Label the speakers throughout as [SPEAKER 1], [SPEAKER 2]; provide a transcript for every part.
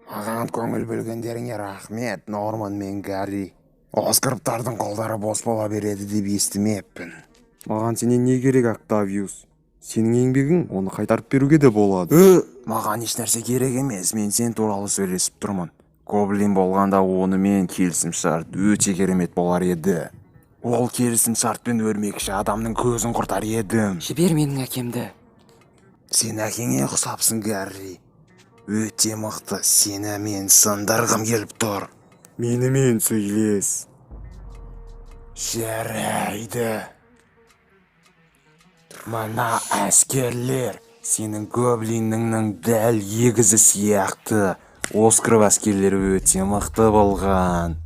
[SPEAKER 1] Маған көңіл бөлгендеріңе рахмет, Норман мен Гарри. Осқырыптардың қолдары бос бола береді деп естімеппін.
[SPEAKER 2] Маған сенен не керек, Октавиус? Сенің еңбегің, оны қайтарып беруге де болады.
[SPEAKER 1] Маған ешнәрсе керек емес, мен сен туралы сөйлесіп тұрмын. Гоблин болғанда онымен келісімшарт өте керемет болар еді. Ол келісімшартпен өрмекші адамның көзін құртар едім.
[SPEAKER 3] Жібер менің әкемді.
[SPEAKER 1] Сен әкеңе ұқсапсың, Гарри. Өте мықты, сені мен сындырғым келіп тұр.
[SPEAKER 2] Менімен сөйлес.
[SPEAKER 1] Жарайды. Мына әскерлер сенің гоблиніңнің дәл егізі сияқты. Осқырып әскерлері өте мықты болған.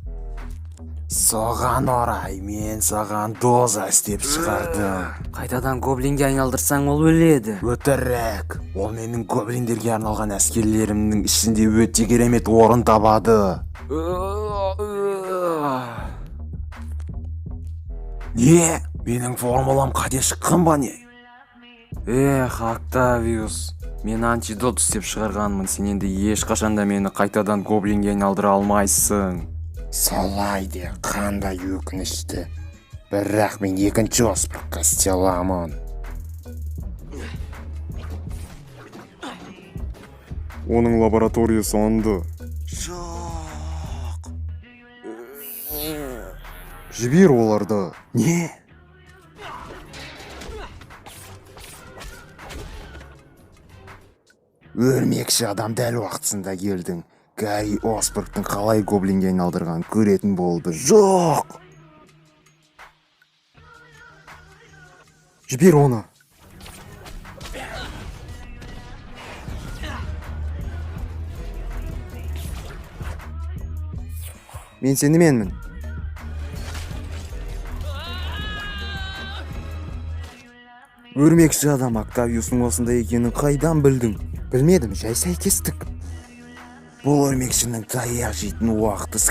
[SPEAKER 1] Соған орай мен саған доза істеп шығардым.
[SPEAKER 3] Қайтадан гоблинге айналдырсаң, ол өледі.
[SPEAKER 1] Өтірік. Ол менің гоблиндерге арналған әскерлерімнің ішінде өте керемет орын табады. Не? Менің формулам қате шыққан ба, не?
[SPEAKER 3] Эх, Октавиус, мен антидот істеп шығарғанмын. Сен енді ешқашан да мені қайтадан гоблинге айналдыра алмайсың.
[SPEAKER 1] Солай де, қандай өкінішті. Бірақ мен екінші оспырыққа істей аламын.
[SPEAKER 2] Оның лабораториясы анды.
[SPEAKER 1] Жоқ.
[SPEAKER 2] Жібер оларды.
[SPEAKER 1] Не? Өрмекші адам, дәл уақытысында келдің. Гарри Осборгтың қалай гоблинге айналдырғанын көретін болды. Жоқ!
[SPEAKER 2] Жібер оны. Мен сеніменмін. Өрмекші адам, Октавиустың осында екенін қайдан білдің?
[SPEAKER 1] Білмедім, жай сәйкестік. Бұл өрмекшінің таяқ жейтін уақыты.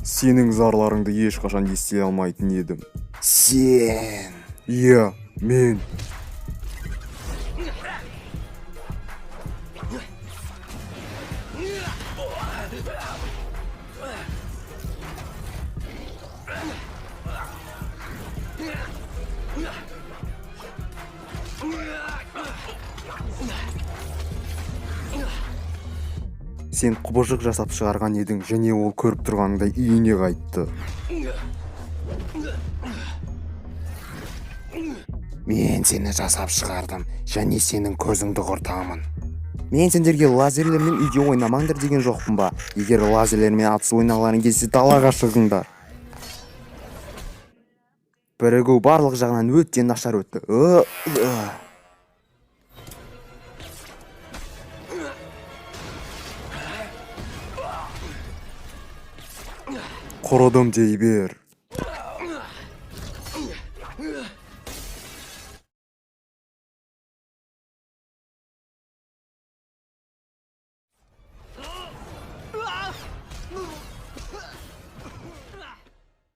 [SPEAKER 2] Сенің зарларыңды ешқашан ести алмайтын едім.
[SPEAKER 1] Сен.
[SPEAKER 2] Иә, мен. Сен құбыжық жасап шығарған едің және ол көріп тұрғаныңдай үйіне қайтты.
[SPEAKER 1] Мен сені жасап шығардым және сенің көзіңді құртамын.
[SPEAKER 2] Мен сендерге лазерлермен үйде ойнамаңдар деген жоқпын ба? Егер лазерлермен атыс ойнағыларың келсе, далаға шығыңдар. Бірігу барлық жағынан өте нашар өтті. Ы, ы. Құрыдым дей бер.